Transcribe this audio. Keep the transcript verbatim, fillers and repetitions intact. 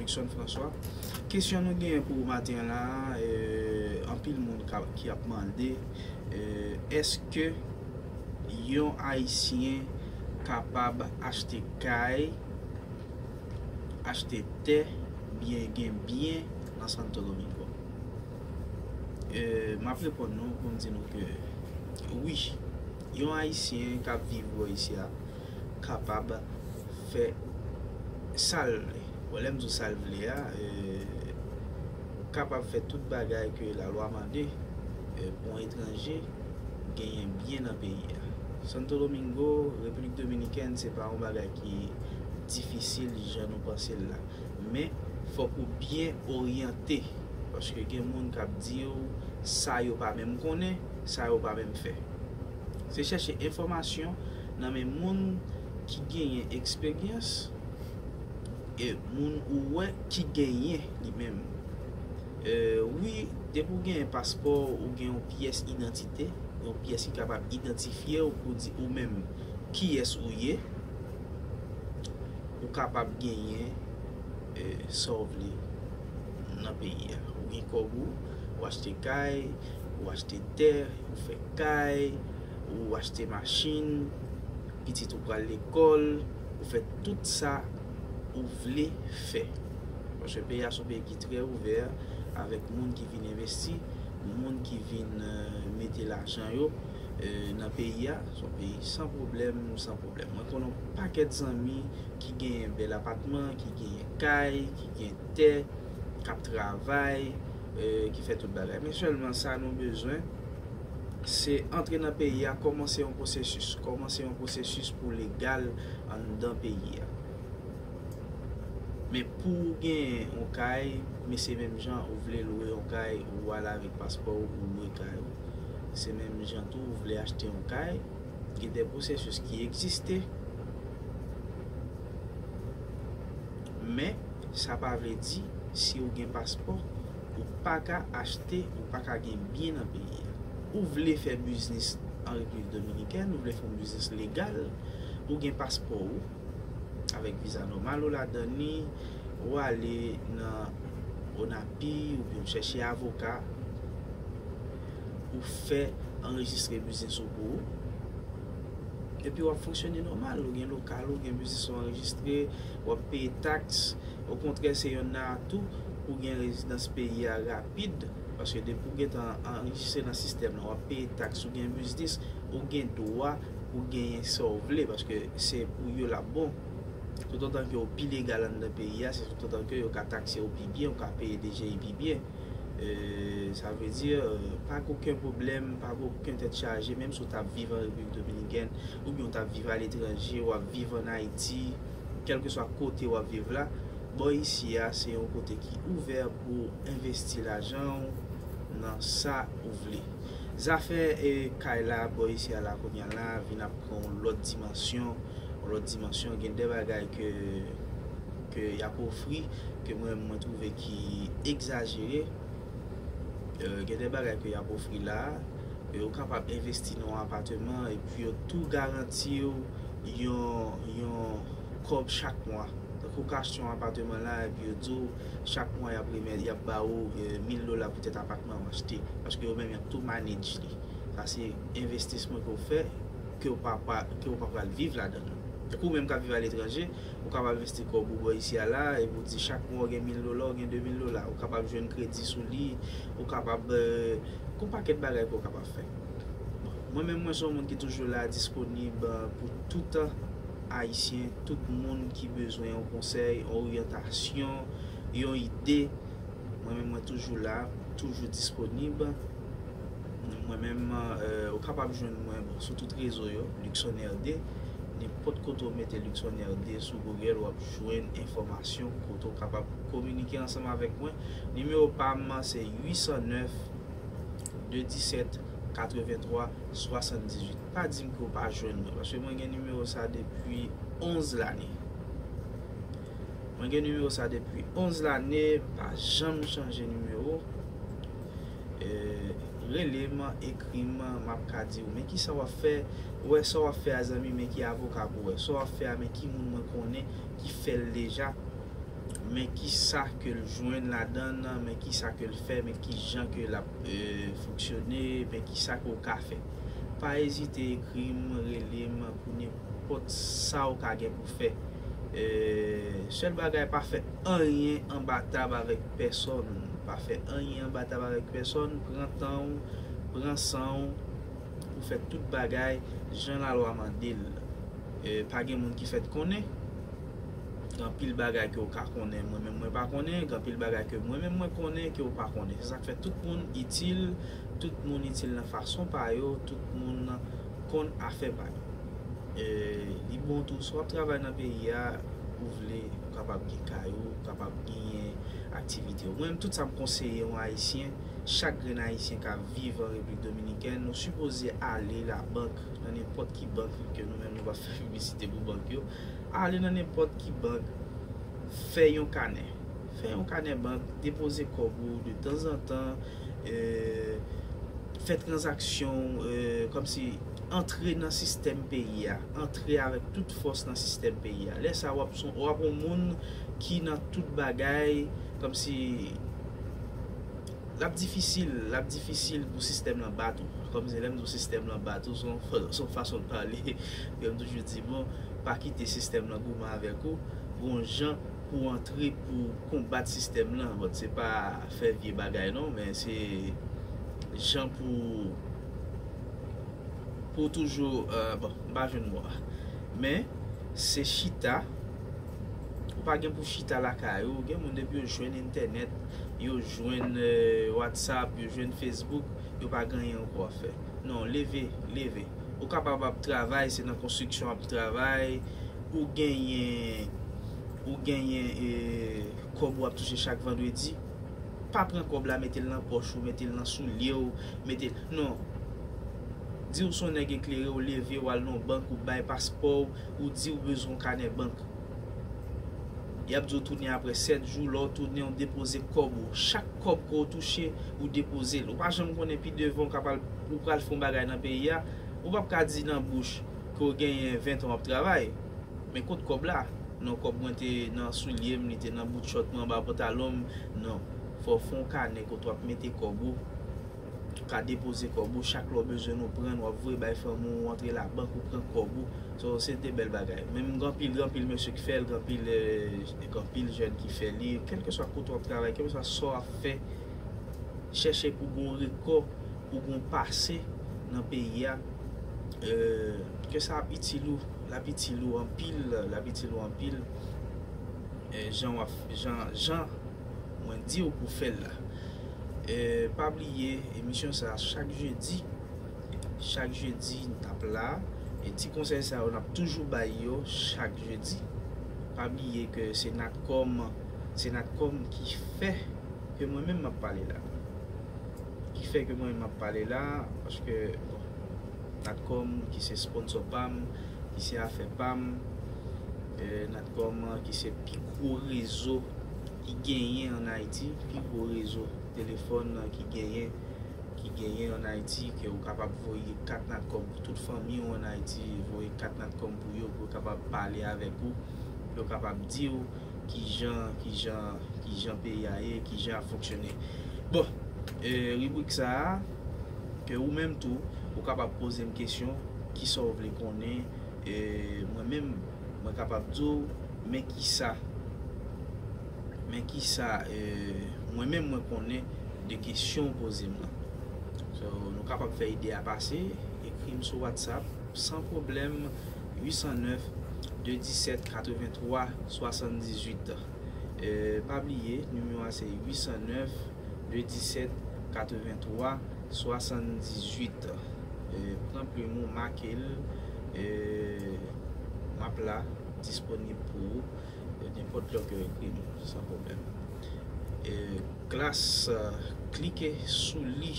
Luckson François. Kesyon nou genyen pou maten an la, eh, anpil moun ka, ki ap mande, eh, èske yon Ayisyen kapab achte kay, achte tè, byen gen byen nan Santo Domingo? Eh, m ap reponn nou pou m di nou ke wi, yon Ayisyen k ap viv bò isi a kapab fè sa l vle. Bon, lè m di w sa l vle a, eh, kapab fè tout bagay ke lalwa mande, eh, pou yon etranje genyen byen nan peyi a. Santo Domingo, Repiblik Dominikèn, se pa yon bagay ki difisil jan nou panse l la. Men, fòk ou byen oryante, paske gen moun k ap di w sa yo pa menm konnen, sa yo pa menm fè. Se chèche enfòmasyon nan men moun ki genyen eksperyans, e moun ou wè ki genyen li menm. Eh, wi, depi w genyen paspò, ou gen yon pyès idantite, yon pyès ki kapab idantifye w pou di ou menm kiyès ou ye, ou kapab genyen, eh, sa w vle nan peyi a. Ou gen kòb ou, ou achte kay, ou achte tè, ou fè kay, ou achte machin, pitit ou pral lekòl, ou fè tout sa ou vle fè. Paske peyi a se yon peyi ki trè ouvè avèk moun ki vin envesti, moun ki vin, eh, mete lajan yo, eh, nan peyi a. Se yon peyi san pwoblèm, san pwoblèm. Mwen konnen yon pakèt zanmi ki genyen bèl apatman, ki genyen kay, ki gen tè, k ap travay, eh, ki fè tout bagay. Men sèlman sa nou bezwen, se antre nan peyi a, kòmanse yon pwosesis, kòmanse yon pwosesis pou legal anndan peyi a. Men pou w gen yon kay, men se menm jan ou vle lwe yon kay, ou ale avèk paspò w, ou lwe kay ou. Se menm jan tou, ou vle achte yon kay, gen de pwosesis ki egziste. Men, sa pa vle di, si ou gen paspò, ou pa ka achte, ou pa ka gen byen nan peyi a. Ou vle fè biznis an Repiblik Dominikèn, ou vle fè yon biznis legal, ou gen paspò ou, avèk viza nòmal ou ladan li, ou ale nan ONAPI oubyen ou chèche avoka, ou fè anrejistre biznis ou pou ou, epi w ap fonksyone nòmal, ou gen lokal ou, gen biznis ou anrejistre, w ap peye taks. Okontrè, se yonn nan atou pou gen rezidans peyi a rapid, paske depi w gentan anrejistre nan sistèm nan, w ap peye taks, ou gen biznis, ou gen dwa pou genyen sa w vle, paske se pou yo l ap bon. Toutotan ke w pi legal anndan peyi a, se toutotan ke yo ka takse w pi byen, ou ka peye D G I pi byen. Eh, sa vle di, eh, pa gen okenn pwoblèm, pa gen okenn tèt chaje, menm si w t ap viv an Repiblik Dominikèn, oubyen w t ap viv aletranje, w ap viv ann Ayiti, kèlkeswa kote w ap viv la, bò isi a, se yon kote ki ouvè pou w envesti lajan w nan sa ou vle. Zafè, eh, kay la, bò isi a la, kounye a la, vin ap pran yon lòt dimansyon, yon lòt dimansyon, gen de bagay ke, ke y ap ofri, ke mwen, mwen twouve ki egzajere. Eh, gen de bagay ke y ap ofri la, eh, ou kapab envesti nan yon apatman, epi yo tou garanti w yon, yon kòb chak mwa. Tankou w ka achte yon apatman la, epi yo di w chak mwa y ap remèt, y ap ba ou, eh, mil dola poutèt apatman w achte. Paske yo menm y ap tou manage li. Sa se envestisman ke w fè, ke w pa, pa, ke w pa pral viv ladan l. Tankou ou menm k ap viv aletranje, ou kapab envesti kòb ou bò isi a la, epi w di chak mwa w gen mil dola, w gen de mil dola, ou kapab jwenn kredi sou li, ou kapab, eh, gen yon pakèt bagay ke w kapab fè. Bon, mwen menm, mwen se yon moun ki toujou la, disponib, eh, pou tout Ayisyen, tout moun ki bezwen yon konsèy, yon oryantasyon, yon ide. Mwen menm, mwen toujou la, toujou disponib. Mwen menm, eh, ou kapab jwenn mwen, bon, sou tout rezo yo, Luckson R D. Nenpòt kote w mete Luckson R D sou Google, w ap jwenn enfòmasyon kote w kapab kominike ansanm avèk mwen. Nimewo pa m, se uit san nèf, de disèt, katrevenntwa, swasanndizuit. Pa di m ke w pa jwenn mwen, paske mwen gen nimewo sa depi onz lane. Mwen gen nimewo sa depi onz lane, m pa janm chanje nimewo. Eh, rele m, ekri m, m ap ka di w, men kisa w ap fè, ou wè sa w ap fè a zanmi, men ki avoka pou w wè, sa w ap fè a, men ki moun mwen konnen ki fè l deja, men kisa ke l jwenn ladan l, men kisa ke l fè, men kijan ke l ap, e, fonksyone, men kisa ke w ka fè. Pa ezite ekri m, rele m pou nenpòt sa w ka gen pou fè. E, sèl bagay, pa fè anyen anba tab avèk pèsonn. Pa fè anyen anba tab avèk pèsonn. Pran tan w, pran san w, pou fè tout bagay jan lalwa mande l. E, pa gen moun ki fèt konnen. Gen anpil bagay ke w ka konnen, mwen menm mwen pa konnen. Gen anpil bagay ke mwen menm mwen konnen ke w pa konnen. Se sa k fè tout moun itil, tout moun itil nan fason pa yo, tout moun konn afè pa yo. E, li bon tou, si w ap travay nan peyi a, ou vle, ou kapab gen kay ou, ou kapab genyen aktivite ou. Mwen menm, tout sa m konseye yon Ayisyen, chak grenn Ayisyen k ap viv an Repiblik Dominikèn, nou sipoze ale labank, nan nenpòt ki bank, ke nou menm nou pa fè piblisite pou bank yo. Ale nan nenpòt ki bank, fè yon kanè. Fè yon kanè bank, depoze kòb ou de tanzantan, e, fè tranzaksyon, e, kòmsi antre nan sistèm peyi a, antre avèk tout fòs nan sistèm peyi a. Lè sa a, w ap son, w ap yon moun ki nan tout bagay, kòmsi l ap difisil, l ap difisil pou sistèm lan bat ou. Kòmsi lè m di w sistèm lan bat ou, se yon fa-, se yon fason de pale. Yo, m toujou di, bon, pa kite sistèm lan goumen avèk ou. Gon jan pou w antre pou konbat sistèm lan. Bon, se pa fè vye bagay non, men se jan pou, pou toujou, e, bon, m pa jwenn mo a. Men, se chita. Ou pa gen pou chita lakay ou. Gen moun depi yo jwenn entènèt, yo jwenn, e, WhatsApp, yo jwenn Facebook, yo pa gen anyen ankò a fè. Non, leve, leve. Ou kapab ap travay, se nan konstriksyon w ap travay, ou genyen, ou genyen, e, kòb ou ap touche chak vandredi. Pa pran kòb la, mete l nan pòch ou, mete l nan soulye w, mete l, non. Di w se yon nèg eklere, ou leve, w al nan yon bank, ou bay paspò w, ou di w bezwen yon kanè bank. Y ap di w tounen apre sèt jou, lè w tounen, w depoze kòb ou. Chak kòb ke w touche, ou depoze l. Ou pa janm konnen pi devan, w ka pral, ou pral fè yon bagay nan peyi a. Ou p ap ka di nan bouch ke w genyen ven tan w ap travay. Men kot kòb la? Non, kòb mwen te nan soulye m, li te nan bout chòt mwen, anba pantalon m. Non. Fò w fè yon kanè kote w ap mete kòb ou. Ou ka depoze kòb ou, chak lè w bezwen l, ou pran l, w ap voye bay fanmi w, ou antre labank, ou pran kòb ou. So, se de bèl bagay. Menm gen anpil, gen anpil mesye ki fè l, gen anpil, e, gen anpil jèn ki fè li. Kèlkeswa kote w ap travay, kèlkeswa sa w ap fè, chèche pou gon rekò, pou gon pase nan peyi a. E, ke sa ap itil ou, l ap itil ou anpil, l ap itil ou anpil. E, jan w ap, jan, jan mwen di w pou fè l la. E, pa bliye, emisyon sa a chak jedi. Chak jedi, n ap la. E ti konsèy sa yo, n ap toujou bay yo chak jedi. Pa bliye ke se Natcom, se Natcom ki fè ke mwen menm m ap pale la. Ki fè ke mwen menm m ap pale la, paske, bon, Natcom ki se sponsò pa m, ki se afè pa m, e, Natcom ki se pi gwo rezo ki genyen ann Ayiti, pi gwo rezo telefòn ki genyen, ki genyen ann Ayiti, ke ou kapab voye kat Natcom pou tout fanmi w ann Ayiti, voye kat Natcom pou yo, pou yo kapab pale avèk ou, pou yo kapab di w kijan, kijan, kijan peyi a ye, kijan ap fonksyone. Bon, e, ribrik sa a, ke ou menm tou, ou kapab poze m kesyon, kisa w vle konnen, e, mwen menm, mwen kapab di w, men kisa, men kisa, e, mwen menm mwen konnen de kesyon w poze m nan. So, nou kapab fè ide a pase, ekri m sou WhatsApp, san pwoblèm, uit san nèf, de disèt, katrevenntwa, swasanndizuit. E, pa bliye, nimewo a se uit san nèf, de disèt, katrevenntwa, swasanndizuit. E, pran plim ou, make l, e, m ap la, disponib pou ou. E, nenpòt lè ke w ekri m, san pwoblèm. E, klas, e, klike sou li.